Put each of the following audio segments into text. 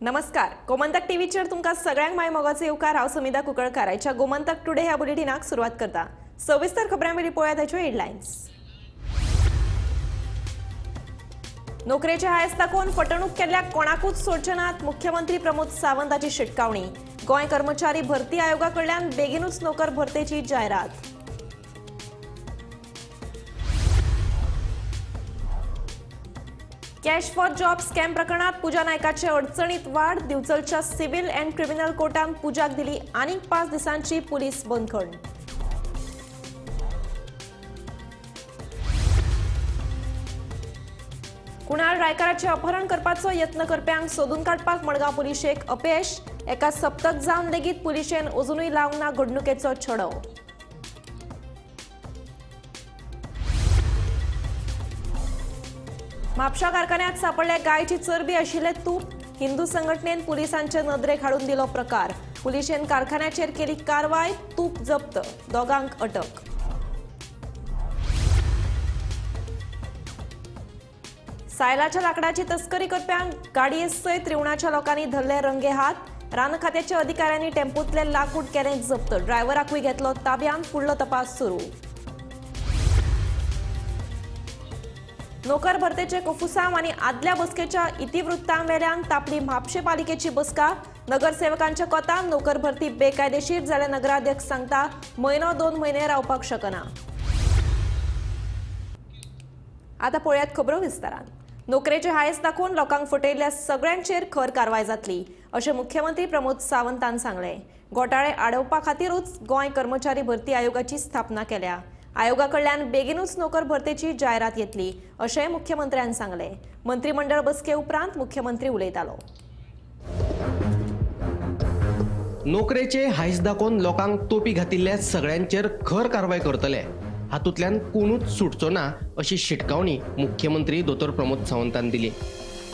नमस्कार, गोमंतक टीव्हीचेर तुमकां सगळ्यांक माय मोगाचो येवकार. हांव समिधा कुंकळकार. आयच्या गोमंतक टुडे ह्या बुलेटिनाक सुरवात करता. सविस्तर खबरां वेळी पळोवया ताच्यो हेडलायन्स. नोकरेचे हायस दाखोवन फटवणूक केल्ल्या कोणाकूच सोडचे नात, मुख्यमंत्री प्रमोद सावंताची शिटकावणी. गोंय कर्मचारी भरती आयोगा कडल्यान बेगीनूच नोकर भरतेची जायरात. कॅश फॉर जॉब स्कॅम प्रकरणात पूजा नायकाचे अडचणीत वाढ. दिवचलच्या सिव्हिल अँड क्रिमिनल कोर्टान पूजाक दिली आनीक 5 दिसांची पुलीस बंदखण. कुणाल रायकाराचे अपहरण करपाचो यत्न करप्यांक सोदून काडपाक मडगांव पुलिशेक अपेश. एका सप्तक जावन लेगीत पुलिशेन अजुनूय लावंक ना घडणुकेचो छडो. म्हापशा कारखान्यात सापडल्या गायची चरबी आशिल्ले तूप. हिंदू संघटनेन पुलिसांचे नदरेक हाडून दिलो प्रकार. पुलिशेन कारखान्याचेर केली कारवाय, तूप जप्त, दोगांक अटक. सायलाच्या लाकडाची तस्करी करप्यांक गाडये सयत रिवणाच्या लोकांनी धरले रंगे हात. रान खात्याच्या अधिकाऱ्यांनी टेम्पोतले लाकूड केलें जप्त. ड्रायव्हराकूय घेतलो ताब्यांत. फुडलो तपास सुरू. नोकर भरतेचे कोफुसांव आनी आदल्या बसकेच्या इतिवृत्तांवेल्यान तापली म्हापशें पालिकेची बसका. नगरसेवकांच्या कोतान नोकर भरती बेकायदेशीर जाल्यार नगराध्यक्ष सांगता म्हयनो 2 म्हयने रावपाक शकना. आता पळयात खबरो विस्तारान. नोकरेचे हायस दाखोवन लोकांक फटयल्ल्या सगळ्यांचेर खर कारवाय जातली अशें मुख्यमंत्री प्रमोद सावंतान सांगलें. घोटाळे आडोवपा खातीरूच गोंय कर्मचारी भरती आयोगाची स्थापना केल्या. आयोगा कडल्यान बेगीनूच नोकर भरतेची जायरात येतली अशेंय मुख्यमंत्र्यान सांगलें. मंत्रिमंडळ बसके उपरांत मुख्यमंत्री उलयतालो. नोकरेचे हायस दाखोवन लोकांक तोपी घातिल्ल्या सगळ्यांचेर खर कारवाय करतले, हातूंतल्यान कोणूच सुटचो ना अशी शिटकावणी मुख्यमंत्री दोतोर प्रमोद सावंतान दिली.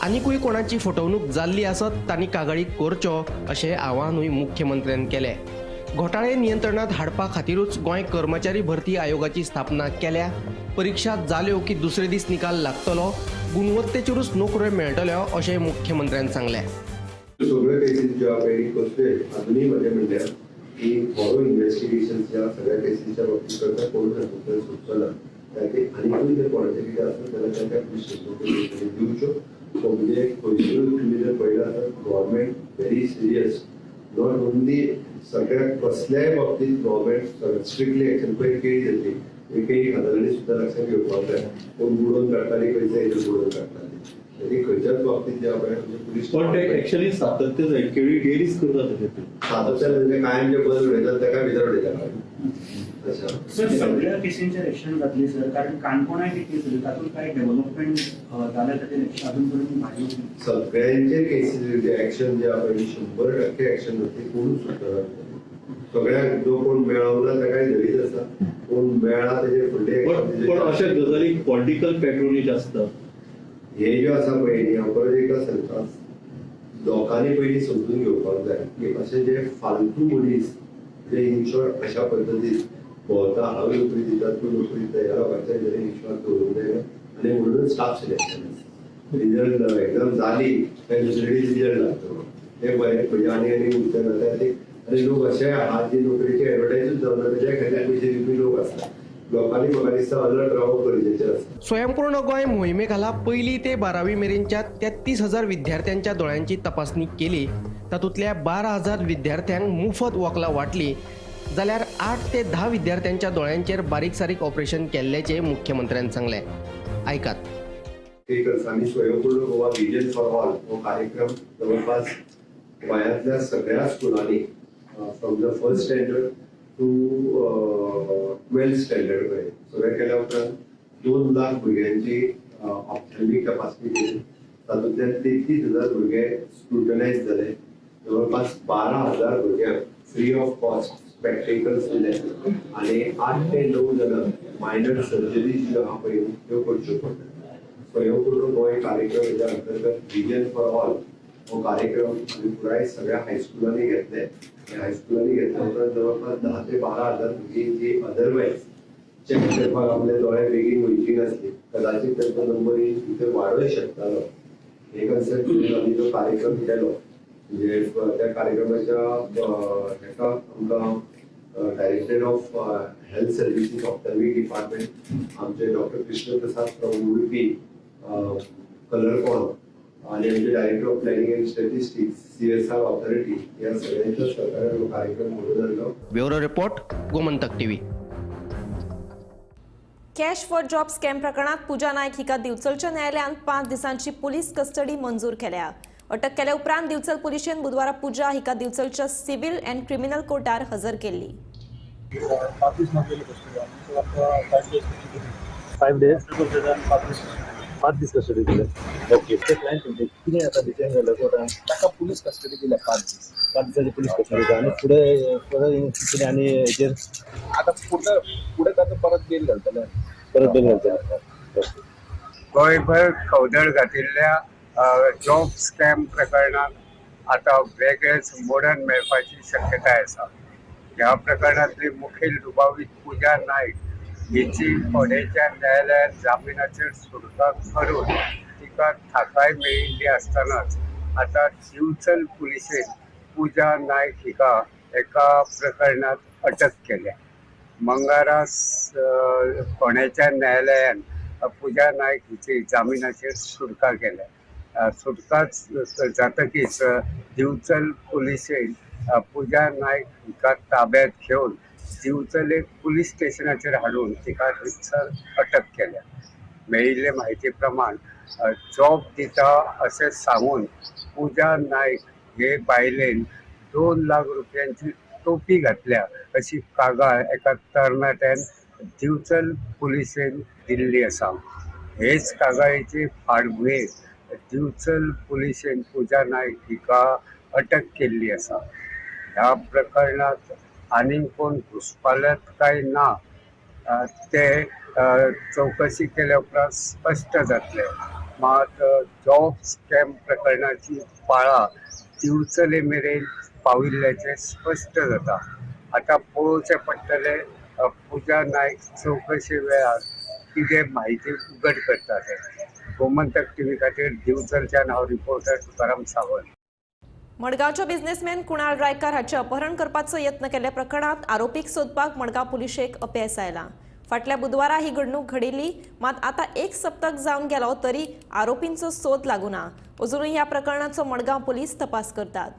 आनीकूय कोणाची फटवणूक जाल्ली आसत तांणी कागाळी करच्यो अशें आवाहनूय मुख्यमंत्र्यान केलें. घोटाळे नियंत्रणात हाडपा खातीरूच गोंय कर्मचारी भरती आयोगाची स्थापना केल्या. परिक्षा जाल्यो की दुसरे दीस निकाल लागतलो, गुणवत्तेचेरूच नोकऱ्यो मेळटल्यो अशें मुख्यमंत्र्यान सांगलें. सगळ्यो केसीस ज्यो आहा पळय कसल्यो अजुनूय म्हजें म्हणल्यार की बरो इन्वेस्टिगेशन ज्या सगळ्या केसीच्या बाबतीत करता कोण हातूंतल्यान सुटचो ना. त्या खातीर आनीकूय जर कोणाचें कितें आसत जाल्यार त्या त्या पुलीस स्टेशनाचेर दिवच्यो. सो म्हणजे खंयसरूय तुमी जर पळयलें आसत government very serious, not only सगळ्या कसल्याय बाबतीत गव्हर्मेंट स्ट्रिक्टली एक्शन. पळय केळी जातली, केळी खाताली सुद्दां लक्षात घेवपाक जाय, कोण बुडोवन काडटाली खंयच्या हितून बुडोवन काडटाली. आनी खंयच्याच बाबतीत जे पळय म्हणजे पुलीस पण ते एक्चुअली सातत्य जाय, केळी डेलीच करता तशें सातत्य म्हणजे कायम जे बंद उडयतात ताका भितर उडयतात. अच्छा सर, सगळ्या केसींचेर एक्शन जातली सर, कारण काणकोणाय जी केस जाली तातूंत काय डेव्हलपमेंट जालें ताचेर एक्शन अजून पर्यंत भायर. सगळ्यांचे केसीस एक्शन जे आहा पळय 100% एक्शन जातली, कोणूच सुटना. सगळ्यांक जो कोण मेळना ताकाय धरीत आसा, कोण मेळ्ळा तेजे फुडले. पण अशा गजाली पॉलिटिकल पॅट्रोनेज आसता. हे ज्यो आसा पळय न्ही, हांव परत एकदां सांगता, लोकांनी पयलीं समजून घेवपाक जाय की अशे जे फालतू मनीस जे इन शॉर्ट अशा पद्दतीन भोंवता, हांव नोकरी दिता तूं नोकरी दिता, ह्या लोकांच्या हेजेर विश्वास दवरूंक जायना. आनी म्हणूनच स्टाफ सिलेक्शन रिजल्ट एक्झाम जाली काय दुसरे दीस रिजल्ट लागतो, ते बरें खंय आनी आनी उरचे ना. त्या खातीर आनी लोक अशे आहा जी नोकरेची एडवर्टायजूच जावना तेज्या खातीर पयशे दिवपी लोक आसता. लोकांनी म्हाका दिसता अलर्ट रावप गरजेचें आसा. स्वयंपूर्ण गोंय मोहिमे खाला 1 ते 12वी मेरेनच्या 33,000 विद्यार्थ्यांच्या दोळ्यांची तपासणी केली. तातूंतल्या 12,000 विद्यार्थ्यांक मुफत वखलां वांटली जाल्यार 8 ते 10 विद्यार्थ्यांच्या दोळ्यांचेर बारीक सारीक ऑपरेशन केल्ल्याचें मुख्यमंत्र्यान सांगलें. आयकात. एक आमी स्वयंपूर्ण गोवा विजन फॉर ऑल हो कार्यक्रम जवळपास गोंयांतल्या सगळ्या स्कुलांनी from the first standard to 12th standard मेरेन सगळें केल्या उपरांत 2 लाख भुरग्यांची ऑप्थॅल्मीक तपासणी केली. तातूंतल्यान 33,000 भुरगे स्क्रुटनायज जाले. जवळपास 12,000 भुरग्यांक फ्री ऑफ कॉस्ट स्पेक्टेकल्स दिले आनी 8 ते 9 जाणांक मायनर सर्जरी ज्यो आहा पळय त्यो करच्यो पडटा. स्वयंपूर्ण गोंय कार्यक्रम हेच्या अंतर्गत विजन फॉर ऑल हो कार्यक्रम आमी पुराय सगळ्या हायस्कुलांनी घेतले. हायस्कुलांनी घेतल्या उपरांत जवळपास 10 ते 12,000 भुरगीं जी अदरवायज चॅक करपाक आपले दोळे बेगीन वयची नासली, कदाचित तांचो नंबर भितर वाडोय शकतालो. हे कन्सेप्ट आमी जो कार्यक्रम केलो म्हणजे त्या कार्यक्रमाच्या हेका आमकां director of health services ophthalmic department आमचे डॉक्टर कृष्ण प्रसाद प्रभू उडपी कलरकॉन आणि आमचे director of planning and statistics CSR authority ह्या सगळ्यांच्या सहकार्यान हो कार्यक्रम घडोवन हाडलो. Bureau report, Gomantak TV. Cash for job scam प्रकरणात पूजा नायक हिका दिवचलच्या न्यायालयान 5 दिसांची पुलीस कस्टडी मंजूर केल्या. अटक केल्या उपरांत दिवचल पुलिशेन बुधवारा पूजा हिका दिवचलच्या सिव्हिल अँड क्रिमिनल कोर्टार हजर केल्ली. 5 दीस मागलेले कस्टडी आमी, सो आमकां 5 डेज कस्टडी. 5 days? 5 दीस. 5 दीस कस्टडी दिले. ओके, ते क्लायंट तुमचे कितें आतां डिटेन जाले कोर्टान? ताका पुलीस कस्टडी दिल्या 5 दीस. 5 दिसांची पुलीस कस्टडी आनी फुडें परत कितें आनी हेजेर? आतां फुडें फुडें ताका परत बेल घालतले. परत बेल घालतले. गोंयभर खवदळ घातिल्ल्या जॉब स्कॅम प्रकरणात आतां वेगळेच मोडण मेळपाची शक्यताय आसा. ह्या प्रकरणांतली मुखेल दुबावीत पूजा नायक हिची फोंडेच्या न्यायालयान जामिनाचेर सुटका करून तिका थाकाय मेळिल्ली आसतनाच आतां दिवचल पुलिशेन पूजा नायक हिका एका प्रकरणांत अटक केल्या. मंगळारा फोंडेच्या न्यायालयान पूजा नायक हिची जामिनाचेर सुटका केल्या. सुटका जातकीच दिवचल पुलिशेन पूजा नायक हिका ताब्यात घेवन दिवचले पुलीस स्टेशनाचेर हाडून तिका थंयसर अटक केल्या. मेळिल्ले म्हायती प्रमाण जॉब दिता अशें सांगून पूजा नायक हे बायलेन 2 लाख रुपयांची टोपी घातल्या अशी कागाळ एका तरणाट्यान दिवचल पुलिशेन दिल्ली आसा. हेच कागाळीचे फाटभुंयेर दिवचल पुलिशेन पूजा नायक हिका अटक केल्ली आसा. ह्या प्रकरणांत आनीक कोण घुस्पाल्यात काय ना ते चवकशी केल्या उपरांत स्पश्ट जातले. मात जॉब स्कॅम प्रकरणाची पाळां दिवचले मेरेन पाविल्ल्याचें स्पश्ट जाता. आतां पळोवचें पडटलें पूजा नायक चवकशे वेळार कितें म्हायती उगड करता तें. गोमंतक टीव्ही खातीर दिवचलच्यान हांव रिपोर्टर तुकाराम सावंत. मडगांवचो बिझनेसमॅन कुणाल रायकार हाचें अपहरण करपाचो यत्न केल्ल्या प्रकरणांत आरोपीक सोदपाक मडगांव पुलिशेक अपेस आयलां. फाटल्या बुधवारा ही घडणूक घडिल्ली, मात आतां 1 सप्तक जावन गेलो तरी आरोपींचो सोद लागूना. अजुनूय ह्या प्रकरणाचो मडगांव पुलीस तपास करतात.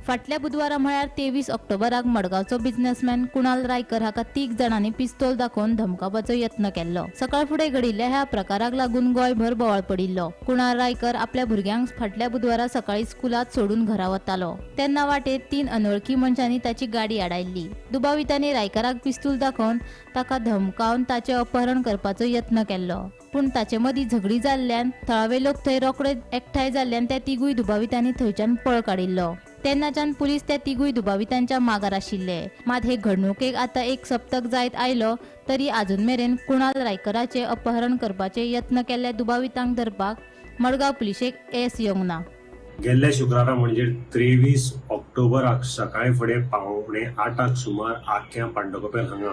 फाटल्या बुधवारा म्हळ्यार 23 ऑक्टोबराक मडगांवचो बिझनेसमॅन कुणाल रायकर हाका 3 जाणांनी पिस्तोल दाखोवन धमकावपाचो यत्न केल्लो. सकाळ फुडें घडिल्ल्या ह्या प्रकाराक लागून गोंयभर बोवाळ पडिल्लो. कुणाल रायकर आपल्या भुरग्यांक फाटल्या बुधवारा सकाळी स्कुलांत सोडून घरा वतालो तेन्ना वाटेर 3 अनवळखी मनशांनी ताची गाडी आडायल्ली. दुबावितांनी रायकराक पिस्तूल दाखोवन ताका धमकावन ताचें अपहरण करपाचो यत्न केल्लो. पूण ताचे मदीं झगडी जाल्ल्यान थळावे लोक थंय रोखडे एकठांय जाल्ल्यान त्या 3 दुबावितांनी थंयच्यान पळ काडिल्लो. तेन्नाच्यान पुलीस त्या 3 दुबावितांच्या मागार आशिल्ले. मात हे घडणुकेक आतां 1 सप्तक जायत आयलो तरी आजून मेरेन कुणाल रायकराचे अपहरण करपाचे यत्न केल्ल्या दुबावितांक धरपाक मडगांव पुलिशेक येस येवंक ना. गेल्ल्या शुक्रारा म्हणजे 23 ऑक्टोबराक सकाळी फुडें 7:45 सुमार आख्या पांडवकपेल हांगा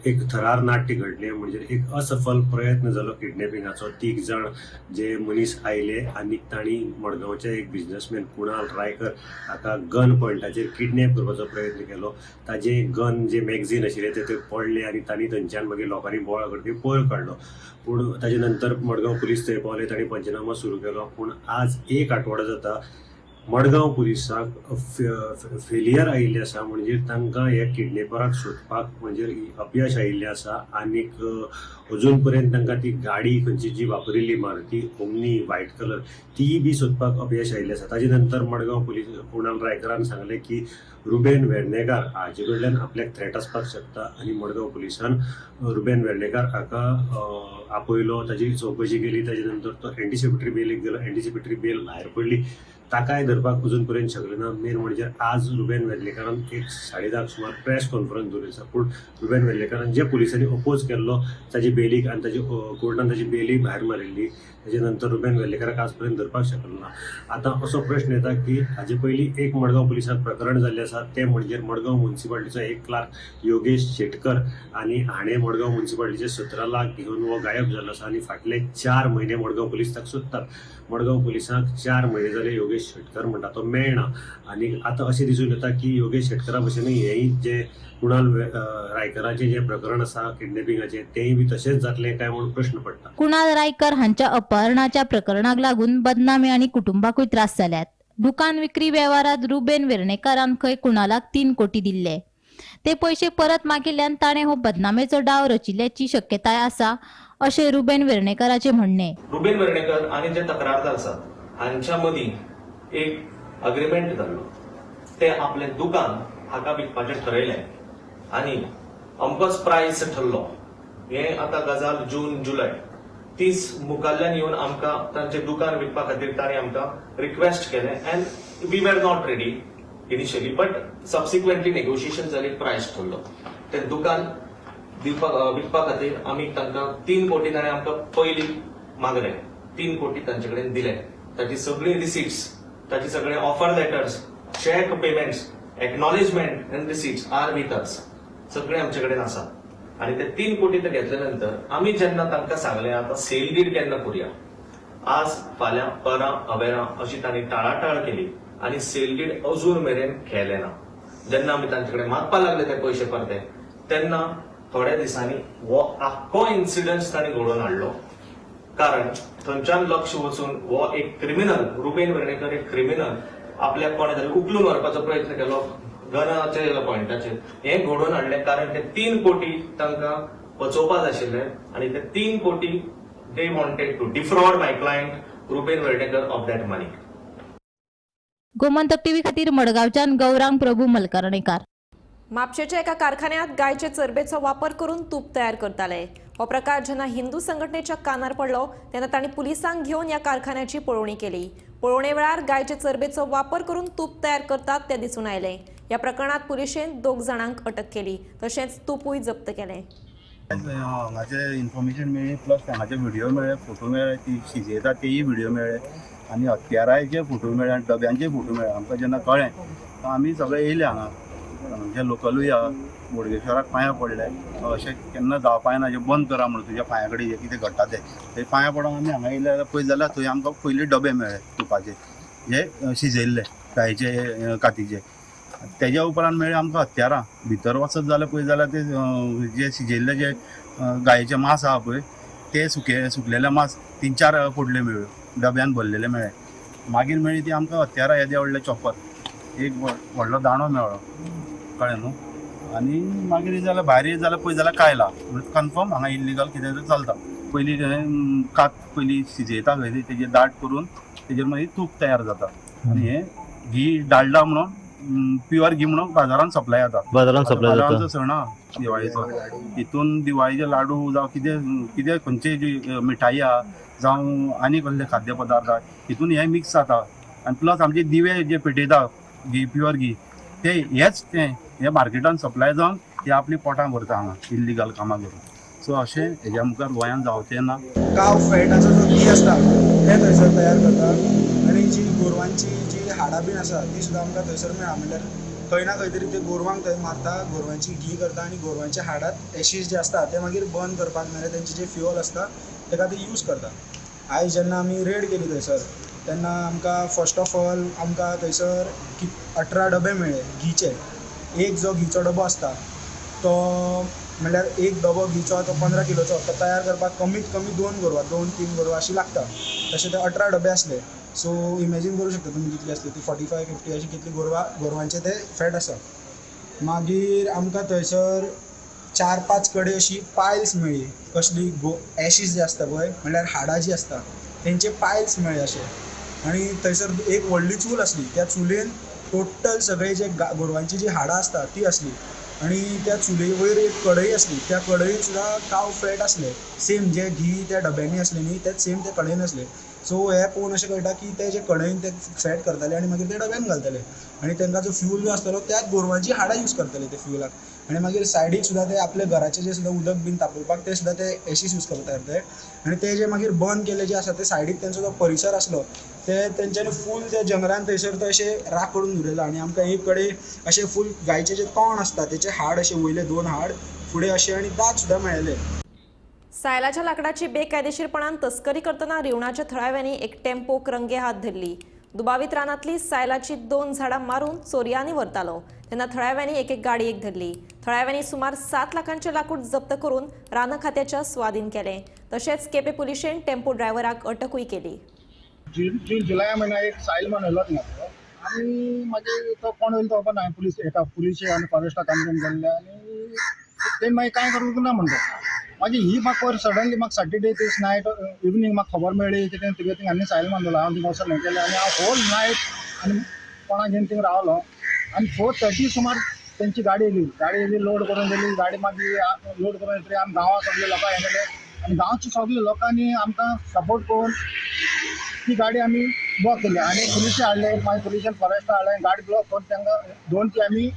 एक थरार नाट्य घडलें. म्हणजे एक असफल प्रयत्न जालो किडनॅपिंगाचो. 3 जाण जे मनीस आयले आनी तांणी मडगांवचे एक बिझनेसमॅन कुणाल रायकर हाका गन पॉयंटाचेर किडनॅप करपाचो प्रयत्न केलो. ताजे गन जे मॅगझीन आशिल्ले ते पडले आनी तांणी थंयच्यान मागीर लोकांनी बोवाळ करतकीर पळ काडलो. पूण ताजे नंतर मडगांव पुलीस थंय पावले, तांणी पंचनामा सुरू केलो. पूण आज 1 आठवडो जाता मडगांव पुलिसांक फेलियर आयिल्लें आसा. म्हणजे तांकां ह्या किडनॅपराक सोदपाक म्हणजे अपयश आयिल्लें आसा. आनीक अजून पर्यंत तांकां ती गाडी खंयची जी वापरिल्ली मारुती ओमनी व्हायट कलर तीय बी सोदपाक अपयश आयिल्लें आसा. ताजे नंतर मडगांव पुलीस कुणाल रायकरान सांगलें की रुबेन वेर्णेकार हाजे कडल्यान आपल्याक थ्रेट आसपाक शकता आनी मडगांव पुलिसान रुबेन वेर्णेकार हाका आपयलो, ताजी चवकशी केली. ताजे नंतर तो एंटिसिपेटरी बेलीक गेलो. एंटिसिपेटरी बेल भायर पडली, ताकाय धरपाक अजून पर्यंत शकले ना. मेन म्हणजे आज रुबेन वेर्लेकारान एक 10:30 सुमार प्रेस कॉन्फरन्स दवरिल्ली आसा. पूण रुबेन वेर्लेकारान जे पुलिसांनी अपोज केल्लो ताजी बेलीक आनी ताजी कोर्टान ताजी बेली भायर मारिल्ली. ताजे नंतर रुबेन वेर्लेकाराक आज पर्यंत धरपाक शकलो ना. आतां असो प्रश्न येता की हाजे पयलीं एक मडगांव पुलिसांत प्रकरण जाल्लें आसा, तें म्हणजे मडगांव म्युनिसिपालिटीचो एक क्लार्क योगेश शेटकर आनी हाणें मडगांव म्युनिसिपालिटीचे 17 लाख घेवन हो गायब जाल्लो आसा आनी फाटले 4 म्हयने मडगांव पुलीस ताका सोदतात. मडगांव पुलिसांक 4 म्हयने जाले योगेश योगेश शेटकर म्हणटा तो मेळना आनी आतां अशें दिसून येता की योगेश शेटकरा भशेन हेंय जे कुणाल रायकराचें जें प्रकरण आसा किडनॅपिंगाचें तेंय बी तशेंच जातलें काय म्हूण प्रश्न पडटा. कुणाल रायकर हांच्या अपहरणाच्या प्रकरणाक लागून बदनामी आनी कुटुंबाकूय त्रास जाल्यात. दुकान विक्री वेव्हारात रुबेन वेर्णेकारान खंय कुणालाक 3 कोटी दिल्ले, ते पयशे परत मागिल्ल्यान ताणें हो बदनामेचो डाव रचिल्ल्याची शक्यताय आसा अशें रुबेन वेर्णेकाराचें म्हणणें. रुबेन वेर्णेकर आनी जे तक्रारदार आसात हांच्या मदीं एक अग्रीमेंट जाल्लो, ते आपलें दुकान हाका विकपाचें ठरयलें आनी अमकोच प्रायस ठरलो. हें आतां गजाल जून जुलय 30 मुखाल्ल्यान येवन आमकां तांचें दुकान विकपा खातीर तांणी आमकां रिक्वेस्ट केलें and we were not ready initially, but subsequently negotiation जाली, प्रायस ठरलो. तें दुकान दिवपाक विकपा खातीर आमी तांकां 3 कोटी ताणें आमकां पयलीं मागलें, 3 कोटी तांचे कडेन दिले. ताची सगळी रिसिट्स, ताची सगळे offer letters, cheque payments, acknowledgement and receipts are with us, सगळे आमचे कडेन आसा. आनी ते 3 कोटी ते घेतले नंतर आमी जेन्ना तांकां सांगलें आतां सेल डीड केन्ना करुया, आज फाल्यां परां अवेरां अशी तांणी टाळाटाळ केली आनी सेल डीड अजून मेरेन केलें ना. जेन्ना आमी तांचे कडेन मागपाक लागले ते पयशे परते, तेन्ना थोड्या दिसांनी हो आख्खो इन्सिडंट तांणी घडोवन हाडलो. कारण थंयच्यान लक्ष वचून हो एक क्रिमिनल रुबेन वेर्णेकर एक क्रिमिनल आपल्याक कोणें तरी उखलून व्हरपाचो प्रयत्न केलो गनाच्या पॉयंटाचेर. हें घडोवन हाडलें कारण ते 3 कोटी तांकां पचोवपा जाय आशिल्ले आनी ते 3 कोटी they wanted to defraud my client Ruben Vernekar of that money. Gomantak TV खातीर मडगांवच्यान गौरांग प्रभू मलकर्णेकार. म्हापशेच्या एका कारखान्यात गायचे चरबेचो वापर करून तूप तयार करताले. हो प्रकार जेन्ना हिंदू संघटनेच्या कानार पडलो तेन्ना तांणी पुलिसांक घेवन ह्या कारखान्याची पळोवणी केली. पळोवणे वेळार गायचे चरबेचो वापर करून तूप तयार करतात तें दिसून आयलें. ह्या प्रकरणात पुलिशेन 2 जाणांक अटक केली, तशेंच तूपूय जप्त केलें. हांगाचे इन्फॉर्मेशन मेळ्ळी, प्लस हांगाचे व्हिडिओ मेळ्ळे, फोटो मेळ्ळे, ती शिजयता तेय व्हिडिओ मेळ्ळे आनी हत्याराचे फोटो मेळ्ळे आनी डब्यांचे फोटो मेळ्ळे. आमकां जेन्ना कळ्ळें आमी सगळे येयले हांगा, जे लोकलूय आहा बोडगेश्वराक पांयां पडले, अशें केन्ना जावपा ना, जें बंद करा म्हणून तुज्या पांया कडेन जें कितें घडटा तें थंय पांयां पडोन आमी हांगा येयले जाल्यार पळयत जाल्यार थंय आमकां पयलीं डबे मेळ्ळे तुपाचे, जे शिजयल्ले गायचे कातीचे. तेज्या उपरांत मेळ्ळे आमकां हत्यारां. भितर वचत जाल्यार पळयत जाल्यार ते जे शिजयल्ले जे गायेचे मांस आहा पळय ते सुकलेले मांस 3-4 पोडले मेळ्ळ्यो, डब्यान भरलेले मेळ्ळे. मागीर मेळ्ळी ती आमकां हत्यारां, येदे व्हडले चॉपर, एक व्हडलो दांडो मेळ्ळो, कळ्ळें न्हू. आनी मागीर जाल्यार भायर जाल्यार पळयत जाल्यार कायला म्हणजे कन्फर्म हांगा इल्लिगल कितें तरी चलता. पयलीं कात पयलीं शिजयता खंय तेजेर दाट करून तेजेर मागीर तूप तयार जाता आनी हें घी डालडा म्हणून प्युअर घी म्हणून बाजारान सप्लाय जाता. बाजारान सप्लाय जाता. आमचो सण आहा दिवाळेचो, हितून दिवाळीचे लाडू जावं कितें कितें खंयचे जी मिठाई आहा जावं आनी कसले खाद्य पदार्थ आहा हितून हें मिक्स जाता. आनी प्लस आमचे दिवे जे पेटयता घी प्युअर घी ते हेच तें हे मार्केटान सप्लाय जावन ते आपली पोटां भरता हांगा इल्लिगल कामां करून. सो अशें हेज्या मुखार गोंयांत जावचें ना. काव फॅटाचो जो घी आसता तें थंयसर तयार करता आनी जी गोरवांची जी हाडां बीन आसा ती सुद्दां आमकां थंयसर मेळ्ळा. म्हणल्यार खंय ना खंय तरी ते गोरवांक थंय मारता, गोरवांची घी करता आनी गोरवांच्या हाडांत एशीज जे आसता ते मागीर बर्न करपाक नाजाल्यार तेंचे जे फ्युअल आसता तेका ते यूज करता. आयज जेन्ना आमी रेड केली थंयसर तेन्ना आमकां फर्स्ट ऑफ ऑल आमकां थंयसर 18 डबे मेळ्ळे घीचे. एक जो घीचो डबो आसता तो म्हणल्यार एक डबो घीचो तो 15 किलोचो, तो तयार करपाक कमीत कमी 2 गोरवां 2-3 गोरवां अशीं लागता. तशें ते 18 डबे आसले. सो इमेजीन करूं शकता तुमी कितली आसली ती, 45-50 अशी कितली गोरवांचे ते फॅट आसा. मागीर आमकां थंयसर 4-5 कडेन अशी पायल्स मेळ्ळी, कसली एशीज जे आसता पळय म्हणल्यार हाडां जी आसता तेंचे पायल्स मेळ्ळे अशे. आनी थंयसर एक व्हडली चूल आसली, त्या चुलीन टोटल सगळे जे गोरवांची जी हाडां आसता ती आसली आनी त्या चुली वयर एक कढई आसली, त्या कढईन सुद्दां काव फॅट आसले, सेम जे घी त्या डब्यांनी आसले न्ही तेच सेम त्या कढईन आसले. सो हें पळोवन अशें कळटा की ते जे कढईन ते फॅट करताले आनी मागीर ते डब्यान घालताले आनी तांकां जो फ्यूल जो आसतालो त्याच गोरवांची हाडां यूज करताले ते फ्युलाक. आनी मागीर सायडीक सुद्दां ते आपल्या घराचें जें सुद्दां उदक बीन तापोवपाक ते सुद्दां ते एशीस यूज करताले ते. आनी ते जे मागीर बर्न केले जे आसा ते सायडीक तेंचो जो परिसर आसलो ते तेंच्यांनी फूल त्या जंगलान थंयसर तो अशें राख करून दवरिल्लो. आनी आमकां एक कडेन अशें फूल गायचें जें तोंड आसता तेचें हाड अशें वयले 2 हाड फुडें अशें आनी दांत सुद्दां मेळ्ळे. सायलाच्या लाकडाची बेकायदेशीरपणान तस्करी करतना रिवणाच्या थळाव्यांनी एक टेम्पोक रंगे हात धरली. दुबावीत रानांतली सायलाची 2 झाडां मारून चोरयांनी व्हरतालो. तेन्ना थळाव्यांनी एक गाडयेक धरली. थळाव्यांनी सुमार 7 लाखांचे लाकूड जप्त करून रान खात्याच्या स्वाधीन केलें. तशेंच केपें पुलिशेन टेम्पो ड्रायव्हराक अटकूय केली. जून जुलय म्हयन्या एक सायल मनयलो थिंगा आनी मागीर तो कोण येयलो तो खबर ना. पुलीस एका पुलिशे आनी फॉरेस्टा कंप्लेन केल्ले आनी ते मागीर कांय करूंक ना म्हणटा. मागीर ही म्हाका पयर सडनली म्हाका सॅटर्डे दीस नायट इवनींग म्हाका खबर मेळ्ळी की तुगे थिंगा आनी सायल मानलो. हांव थिंगा वचोन हें केलें आनी हांव होल नायट आनी कोणाक घेवन थिंगा रावलो आनी 4:30 सुमार तेंची गाडी येयली. गाडी येयली लोड करून गेली. गाडी मागीर लोड करून येतरी आमी गांवां सगळे लोकां हें केलें आनी गांवच्या सगळे लोकांनी आमकां सपोर्ट करून ती गाडी आमी ब्लॉक केली आनी पुलिशे हाडले. मागीर पुलिशेन फॉरेस्ट हाडले, गाडी ब्लॉक करून तांकां 2 ती आमी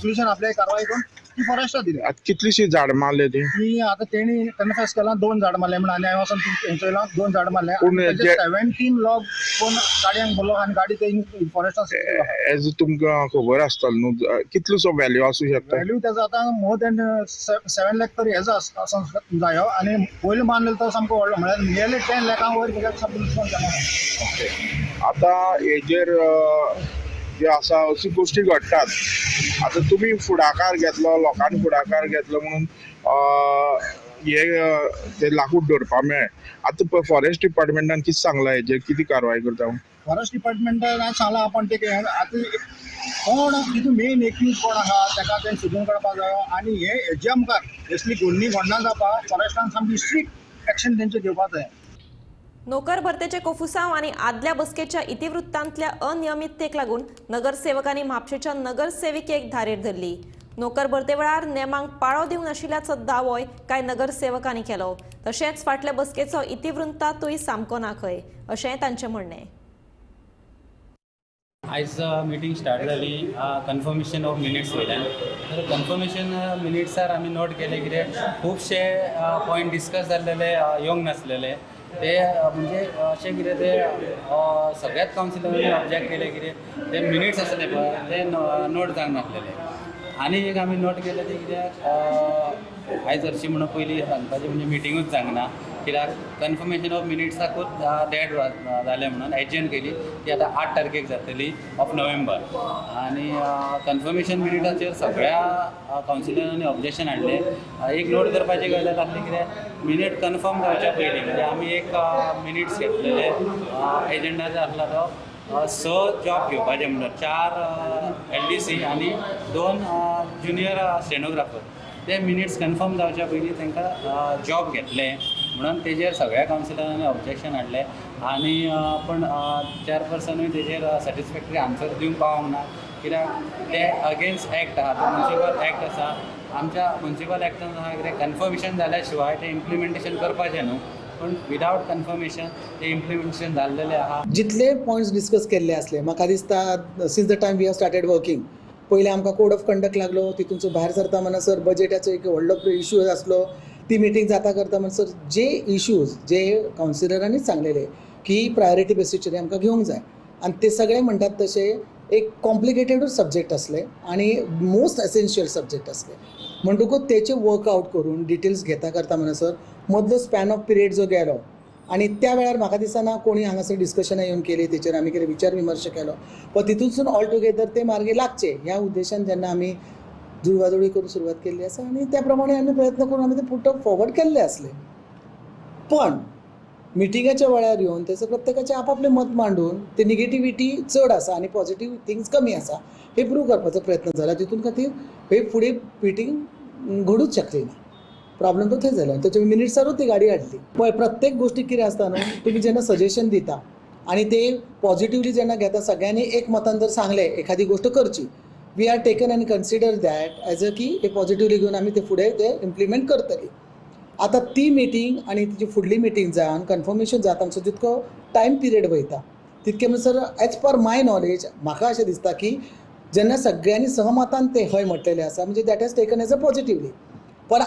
पुलिशेन आपले कारवाय करून ती फॉरेस्टाक दिली. आतां कितलीशीं झाडां मारले ती? ती आतां तेणी कन्फेस केलां 2 झाडां मारले म्हणून आनी हांवें वचोन हें चोयलां 2 झाडां मारले. 17 लॉग कोण गाडयांक भरलो आनी गाडी ते फॉरेस्टाक. एज तुमकां खबर आसतलो न्हू कितलोसो व्हॅल्यू आसूं शकता? व्हॅल्यू तेजो आतां मोर दॅन 7 लाख तरी हेजो आसूंक जायो आनी पयलो मारलेलो तो सामको व्हडलो म्हळ्यार नियरली 10 लाखां वयर तेका सामको लुकसाण जालां. ओके, आतां हेजेर जे आसा अशी गोश्टी घडटात. आतां तुमी फुडाकार घेतलो, लोकांनी फुडाकार घेतलो म्हणून हे ते लाकूड दवरपा मेळ्ळें. आतां फॉरेस्ट डिपार्टमेंटान कितें सांगलां हेजेर कितें कारवाय करता? फॉरेस्ट डिपार्टमेंटान सांगलां आपण ते आतां कोण तितून मेन एक्यूज कोण आहा ताका तें सोदून काडपाक जायो आनी हे हेज्या मुखार असली घडणी घडना जावपाक फॉरेस्टान सामकी स्ट्रिक्ट एक्शन तेंचे घेवपाक जाय. नोकर भरतेचे कोफुसांव आनी आदल्या बसकेच्या इतिवृत्तांतल्या अनियमिततेक लागून नगरसेवकांनी म्हापशेच्या नगरसेविकेक धारेर धरली. नोकर भरते वेळार नेमांक पाळो दिवंक नाशिल्ल्याचो दावोय कांय नगरसेवकांनी केलो. तशेंच फाटल्या बसकेचो इतिवृत्तांतूय सामको ना खंय अशेंय तांचें म्हणणें. आयज मिटींग स्टार्ट जाली कन्फर्मेशन ऑफ मिनिट्स वयल्यान. तर कन्फर्मेशन मिनिट्सार आमी नोट केले कितें खुबशे पॉयंट डिस्कस जाल्लेले येवंक नासलेले ते म्हणजे अशें कितें ते सगळ्याच कावन्सिलरांनी ऑब्जेक्ट केले कितें ते मिनिट्स आसले पळय ते नोट जावंक नासलेले. आनी एक आमी नोट केलें तें कित्याक आयज हरशीं म्हणून पयलीं सांगपाचें म्हणजे मिटिंगूच जावंक ना कित्याक कन्फर्मेशन ऑफ मिनिट्साकूच डेट जालें म्हणून एडजन केली ती आतां 8 तारखेक जातली ऑफ नोव्हेंबर. आनी कन्फर्मेशन मिनिटाचेर सगळ्या कावन्सिलरांनी ऑब्जेक्शन हाडलें. एक नोट करपाची गजाल आसली कितें मिनीट कन्फर्म जावच्या पयलीं म्हणजे आमी एक मिनिट्स घेतलेले एजंडा जो आसला तो 6 जॉब घेवपाचे म्हणून 4 LDC आनी 2 ज्युनियर स्टेनोग्राफर. ते मिनिट्स कन्फर्म जावच्या पयलीं तांकां जॉब घेतले म्हणून तेजेर सगळ्या कावन्सिलरांनी ऑब्जेक्शन हाडलें आनी पण चेअरपर्सनूय तेजेर सॅटिस्फॅक्टरी आन्सर दिवंक पावोंक ना कित्याक ते अगेन्स्ट एक्ट आहा, तो म्युनिसिपल एक्ट आसा. आमच्या म्युनिसिपल एक्टान आहा कितें कन्फर्मेशन जाल्या शिवाय तें इम्प्लिमेंटेशन करपाचें न्हू, पूण विदावट कन्फर्मेशन तें इम्प्लिमेंटेशन जाल्लेलें आहा. जितले पॉयंट्स डिस्कस केल्ले आसले म्हाका दिसता since the time we have started working पयलें आमकां कोड ऑफ कंडक्ट लागलो, तितूनचो भायर सरता म्हणसर बजेटाचो एक व्हडलो इशू आसलो. ती मिटींग जाता करता म्हणसर जे इशूज जे कावन्सिलरांनीच सांगलेले की प्रायोरिटी बेसीसचेर आमकां घेवंक जाय आनी ते सगळे म्हणटात तशें एक कॉम्प्लिकेटेडूच सब्जेक्ट आसले आनी मोस्ट एसेन्शियल सब्जेक्ट आसले म्हणटकूच तेचे वर्कआवट करून डिटेल्स घेता करता म्हणसर मदलो स्पॅन ऑफ पिरियड जो गेलो आनी त्या वेळार म्हाका दिसना कोणी हांगासर डिस्कशनां येवन केली तेचेर आमी कितें विचार विमर्श केलो पण तितूंतसून ऑल टुगेदर ते मार्गे लागचे ह्या उद्देशान जेन्ना आमी जुळवाजुळी करून सुरवात केल्ली आसा आनी त्या प्रमाणे आमी प्रयत्न करून आमी ते पुट फॉरवर्ड केल्ले आसले. पण मिटिंगाच्या वेळार येवन तेचो प्रत्येकाचें आपापलें मत मांडून ते निगेटिविटी चड आसा आनी पॉझिटीव थिंग्स कमी आसा हे प्रूव करपाचो प्रयत्न जाला. तितून खातीर हे फुडें मिटींग घडूच शकली ना. प्रॉब्लम तो थंय जालो आनी तेच्या मिनिट्सारूच ती गाडी हाडली. पळय प्रत्येक गोश्टीक कितें आसता न्हू तुमी जेन्ना सजेशन दिता आनी ते पॉझिटिवली जेन्ना घेता सगळ्यांनी एक मतान जर सांगलें एखादी गोश्ट करची we are taken and consider that as a की हे पॉझिटिवली घेवन आमी ते फुडें ते इम्प्लिमेंट करतली. आतां ती मिटींग आनी तिची फुडली मिटींग जावन कन्फर्मेशन जाता आमचो जितको टायम पिरियड वयता तितके म्हणसर एज पर माय नॉलेज म्हाका अशें दिसता की जेन्ना सगळ्यांनी सहमतान ते हय म्हटलेलें आसा म्हणजे that has taken as a positively. पण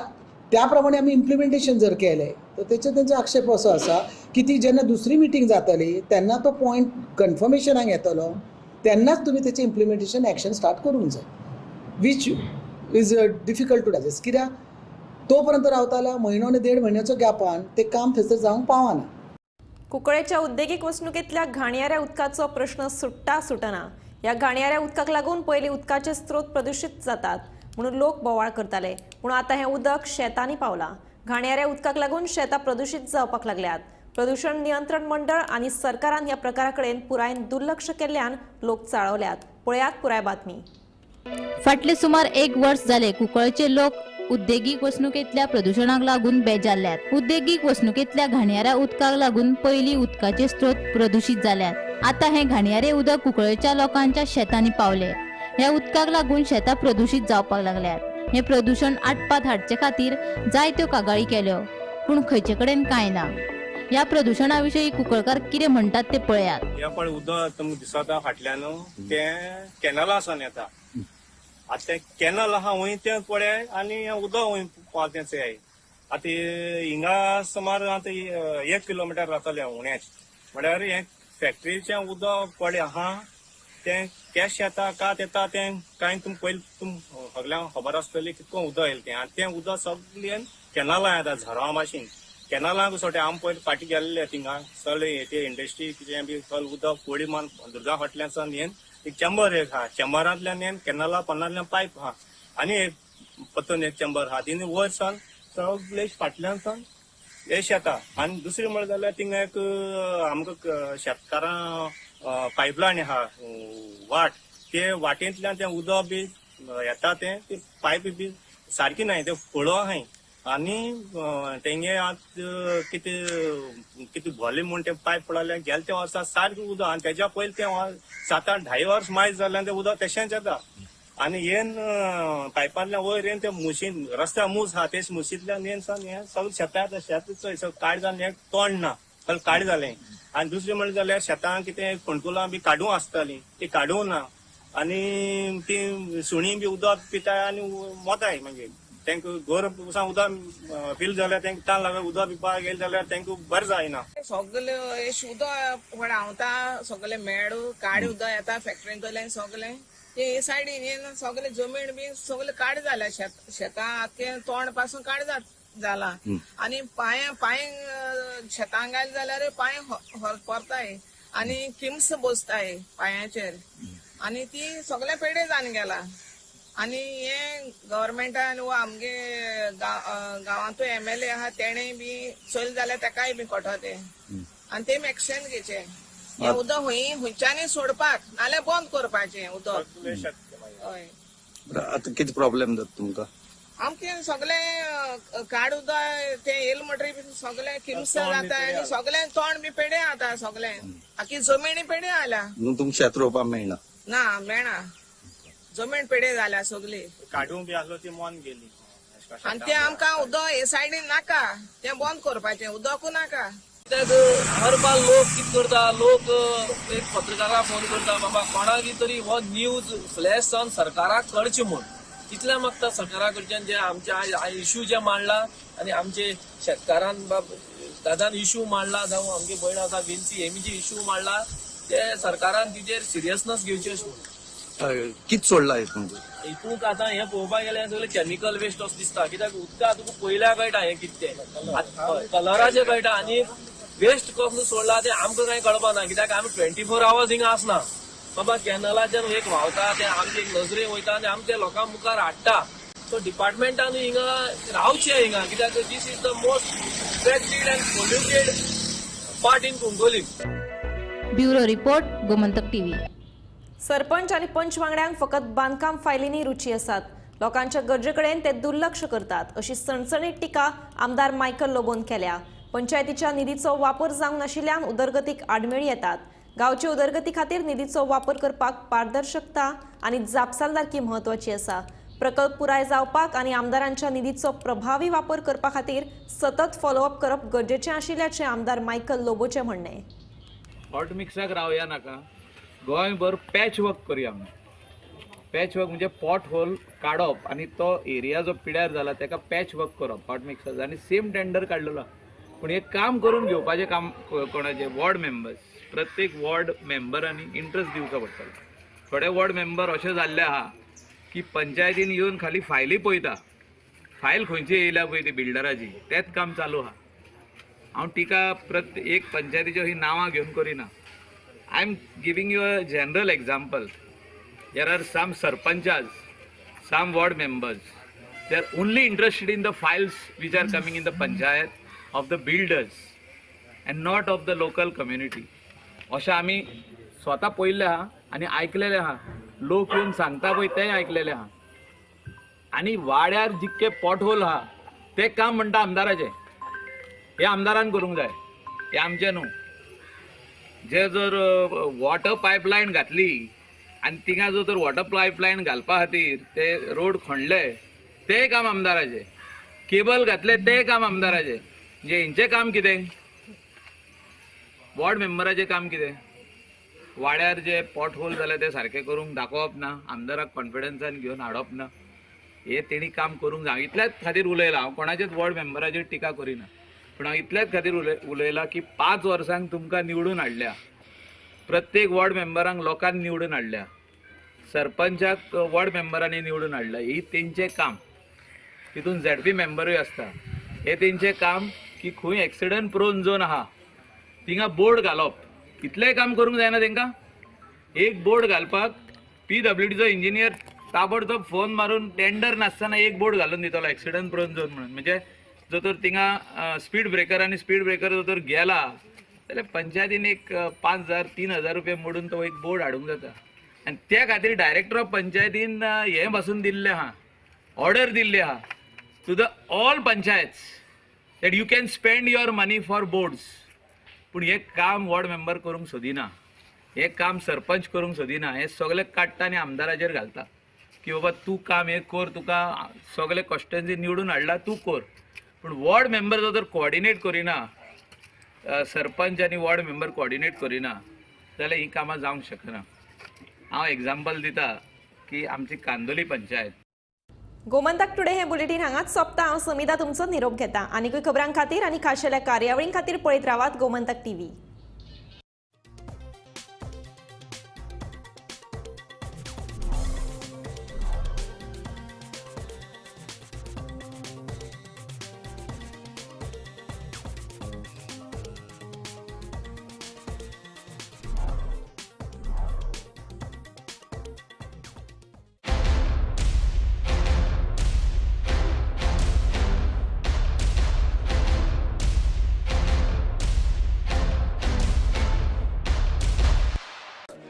त्या प्रमाणे आमी इम्प्लिमेंटेशन जर केलें तर तेचेर तेंचो आक्षेप असो आसा की ती जेन्ना दुसरी मिटींग जातली तेन्ना तो पॉयंट कन्फर्मेशनाक येतलो तेन्नाच तुमी तेचें इम्प्लिमेंटेशन एक्शन स्टार्ट करूंक जाय which is difficult to digest. कित्याक तो पर्यंत रावता जाल्यार म्हयनो आनी देड म्हयन्याचो गॅपान तें काम थंयसर जावंक पावना. कुंकळेच्या उद्देगीक वसणुकेंतल्या घाणयाऱ्या उदकाचो प्रश्न सुट्टा सुटना. ह्या घाणयाऱ्या उदकाक लागून पयलीं उदकाचे स्रोत प्रदुशीत जातात म्हणून लोक बोवाळ करताले, पूण आतां हें उदक शेतांनी पावलां. घाणयाऱ्या उदकाक लागून शेतां प्रदुशीत जावपाक लागल्यात. प्रदूषण नियंत्रण मंडळ आनी सरकारान ह्या प्रकारा कडेन पुरायेन दुर्लक्ष केल्ल्यान लोक चाळवल्यात. पळयात पुराय बातमी. फाटले सुमार एक वर्स जाले कुंकळचे लोक उद्देगीक वसणुकेंतल्या प्रदुशणाक लागून बेजारल्यात. उद्देगीक वसणुकेंतल्या घाणयाऱ्या उदकाक लागून पयलीं उदकाचे स्रोत प्रदुशीत जाल्यात. आतां हें घाणयारें उदक कुंकळच्या लोकांच्या शेतांनी पावले. ह्या उदकाक लागून शेतां प्रदुशीत जावपाक लागल्यात. हें प्रदुशण आटपात हाडचे खातीर जायत्यो कागाळी केल्यो, पूण खंयचे कडेन कांय ना. ह्या प्रदुशणा विशीं कुंकळकार कितें म्हणटात ते पळयात. ह्या पळय उदक तुमकां दिसता फाटल्यान तें कॅनल आसा येता. आतां तें कॅनल आहा वंय तें पळय आनी उदक वंय पावता तें. आतां हिंगा सुमार आतां 1 किलोमिटर जातलें उणेच. म्हळ्यार हें फॅक्टरीचें उदक पळय आहा तें कॅश येता कात येता तें कांय तुमकां पयलीं तुमकां सगल्यांक खबर आसतली कितको उदक येयलें तें. आनी तें उदक सगळें कॅनलां येता झरा भाशेन. कॅनलांक सोटे आमी पयलीं फाटीं गेल्ले थिंगा सगळे ते इंडस्ट्री कितें बी सगळें उदक पोळी मारून दुर्गा फाटल्यान सावन येवन एक चेंबर एक आहा. चेंबरांतल्यान येवन कॅनला पोंदांतल्यान पायप आहा आनी एक परतून एक चेंबर आहा. तिनी वयर सावन सगळे फाटल्यान सावन हे शेतां. आनी दुसरें म्हणलें जाल्यार थिंगा एक आमकां शेतकारां पायपलायन आहा वाट. ते वाटेंतल्यान तें उदक बी येता तें ती पायप बी सारकी नाय, ते फळो आहाय आनी तेंगे आतां कितें कितें भोले म्हूण तें पायप पडलें गेले तें वर्सा सारकें उदक. आनी तेज्या पयलीं तें 7-8 धा वर्स मायज जालें तें उदक तशेंच येता. आनी येन पायपांतल्यान वयर येवन ते मुशीन रस्त्या मूस आहा तेच मुशींतल्यान येवन सावन हें सगळें शेतां येता. शेत चोय काड जावन हें तोंड ना, सगळें काड जालें. आनी दुसरें म्हणलें जाल्यार शेतां कितें फोंडकुलां बी काडूंक आसतालीं ती काडूंक ना. आनी ती सुणीं बी उदक पिताय आनी मोताय. मागीर तांकां गोर उदक फील जाल्यार तांकां तान लागता, उदक पिवपाक गेले जाल्यार तांकां बरें जायना. सगळे उदक व्हांवता, सगळे मेळ काडे उदक येता फॅक्टरींतल्यान सगळें. ते हे सायडीन येवन सगळे जमीन बी सगळे काड जाल्या. शेतां आख्खें तोंड पासून काड जाला. आनी पांय पांय शेतां घाल जाल्यार पांय परताय आनी किम्स बसताय पांयाचेर आनी ती सगळें पेडे जावन गेला. आनी हे गव्हर्मेंटान वा आमगे गांवांतूय MLA आहा तेणें बी चोयलें जाल्यार तेकाय बी कळटा तें. आनी तेमी एक्शन घेवचें. हें उदक खंय खंयच्यानी सोडपाक नाल्यार बंद करपाचें उदक. हय, आतां कितें प्रॉब्लेम जाता तुमकां? आमचें सगळें काड उदक तें येयलें म्हणटकीर सगळें किम्स जाता आनी सगळें तोंड बी पेडे जाता. सगळें आखी जमिनी पेडे जाल्या. तुमकां शेत रोवपाक मेळना? ना मेळना, जमीन पेडे जाल्या सगळी. काडूंक बी आसलो ती मोन गेली. आनी तें आमकां उदक हे सायडीन नाका, तें बंद करपाचें, उदकूय नाका. कित्याक हर बार लोक कितें करता, लोक एक पत्रकाराक फोन करता बाबा कोणाक तरी हो न्यूज फ्लॅश जावन सरकाराक कळचें म्हूण. इतलें मागता सरकारा कडच्यान जे आमचे इश्यू जे मांडला आनी आमचे शेतकारान बाब दादान इश्यू मांडला, जावं आमगे भयण आसा विन्सी हेमी जे इश्यू मांडला ते सरकारान तिचेर सिरियसनेस घेवची अशें म्हणून. कितें सोडला हितून? हितूंक आतां हें पळोवपाक गेल्यार सगळें केमिकल वेस्ट असो दिसता. कित्याक उदका तुका पयल्या कळटा हें कितें तें, कलराचें कळटा आनी वेस्ट कसलो सोडला तें आमकां कांय कळपा ना. कित्याक आमी 24 आवर्स हिंगा आसना. बाबा कॅनलाच्यान एक व्हांवता तें आमचे एक नजरे वयता आनी आमच्या लोकां मुखार हाडटा. सो डिपार्टमेंटान हिंगा रावचें हिंगा, कित्याक this is the most infected and polluted part in Cuncolim. Bureau report, Gomantak TV. Sarpanch आनी पंच वांगड्यांक फकत बांदकाम फायलींनी रुची आसात, लोकांच्या गरजे कडेन ते दुर्लक्ष करतात अशी सणसणीत टिका आमदार मायकल लोबोन केल्या. पंचायतीच्या निधीचो वापर जावंक नाशिल्ल्यान उदरगतीक आडमेळी येतात. गांवचे उदरगती खातीर निधीचो वापर करपाक पारदर्शकता आनी जापसालदारकी म्हत्वाची आसा. प्रकल्प पुराय जावपाक आनी आमदारांच्या निधीचो प्रभावी वापर करपा खातीर सतत फॉलोअप करप गरजेचें आशिल्ल्याचें आमदार मायकल लोबोचें म्हणणें. हॉट मिक्साक रावया नाका, गोंयभर पॅच वर्क करुया आमी. पॅच वर्क म्हणजे पॉट होल काडप आनी तो एरिया जो पिड्यार जाला ताका पॅच वर्क करप हॉट मिक्साचो. आनी सेम टेंडर काडलेलो, पूण हें काम करून घेवपाचें काम कोणाचें? Ward members. प्रत्येक वॉर्ड मेंबरांनी इंट्रस्ट दिवचो पडटलो. थोडे वॉर्ड मेंबर अशें जाल्ले आहा की पंचायतीन येवन खाली फायली पळयता, फायल खंयची येयल्या पळय ती बिल्डराची, तेंच काम चालू आहा. हांव टिका प्रत्येक एक पंचायतीच्यो ही नांवां घेवन करिना. I am giving you a general example. There are some sarpanchas, some ward members, they are only interested in the files which are coming in the panchayat of the builders and not of the local community. अशें आमी स्वता पळयल्लें आहा आनी आयकलेलें आहा. लोक येवन सांगता पळय तेंय आयकलेलें आहा. आनी वाड्यार जितके पोटहोल आहा तें काम म्हणटा आमदाराचें, हें आमदारान करूंक जाय, हें आमचें न्हू. जे जर वॉटर पायपलायन घातली आनी थिंगा जर तर वॉटर पायपलायन घालपा खातीर ते रोड खणले तें काम आमदाराचें, केबल घातले तें काम आमदाराचें. म्हणजे हेंचें काम कितें, वॉर्ड मेंबराचें काम कितें? वाड्यार जे पोट होल जाले ते सारकें करूंक दाखोवप ना, आमदाराक कॉन्फिडन्सान घेवन हाडप ना, हे तेणी काम करूंक जाय. इतल्याच खातीर उलयलां हांव, कोणाचेच वॉर्ड मेंबराचेर टिका करिना, पूण हांव इतल्याच खातीर उलयलां की 5 वर्सांक तुमकां निवडून हाडल्या, प्रत्येक वॉर्ड मेंबरांक लोकांनी निवडून हाडल्या, सरपंचाक वॉर्ड मेंबरांनी निवडून हाडल्या, ही तेंचें काम. तितून झेडपी मेंबरूय आसता. हें तेंचें काम की खंय एक्सिडंट प्रोन झोन आहा थिंगा बोर्ड घालप, इतलेंय काम करूंक जायना तेंकां. एक बोर्ड घालपाक पीडब्ल्यूडीचो इंजिनियर ताबडतोब फोन मारून टेंडर नासतना एक बोर्ड घालून दितलो एक्सिडंट प्रोन झोन म्हणून. म्हणजे जर तर थिंगा स्पीड ब्रेकर आनी स्पीड ब्रेकर जर तर गेला जाल्यार पंचायतीन एक 5,000 3,000 रुपये मोडून तो एक बोर्ड हाडूंक जाता. आनी त्या खातीर डायरेक्टर ऑफ पंचायतीन हें पासून दिल्लें आहा, ऑर्डर दिल्ली आहा to the all panchayats that you can spend your money for boards. पूण हें काम वॉर्ड मेंबर करूंक सोदिना, हें काम सरपंच करूंक सोदिना, हें सगळें काडटा आनी आमदाराचेर घालता की बाबा तूं काम हें कर, तुका सगळे कॉन्स्टिट्युएन्सी निवडून हाडला तूं कर. पूण वॉर्ड मेंबर जर तर कोऑर्डिनेट करिना, सरपंच आनी वॉर्ड मेंबर कोऑर्डिनेट करिना जाल्यार हीं कामां जावंक शकना. हांव एग्जाम्पल दिता की आमची कांदोली पंचायत. गोमंतक टुडे हे बुलेटीन हांगाच सोंपता. हांव समिता तुमचो निरोप घेता. आनीकूय खबरां खातीर आनी खाशेल्या कार्यावळीं खातीर पळयत रावात गोमंतक टीव्ही.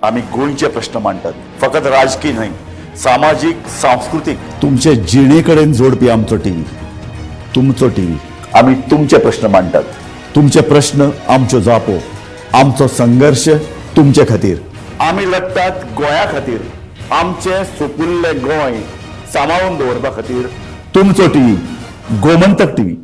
आमी गोंयचे प्रश्न मांडटात, फकत राजकीय न्हय, सामाजीक, सांस्कृतीक, तुमचे जिणे कडेन जोडपी आमचो टीव्ही, तुमचो टीव्ही. आमी तुमचे प्रश्न मांडटात, तुमचे प्रश्न आमच्यो जापो, आमचो संघर्श तुमचे खातीर. आमी लढटात गोंया खातीर, आमचें सुपुल्लें गोंय सांबाळून दवरपा खातीर. तुमचो टीव्ही, गोमंतक टीव्ही.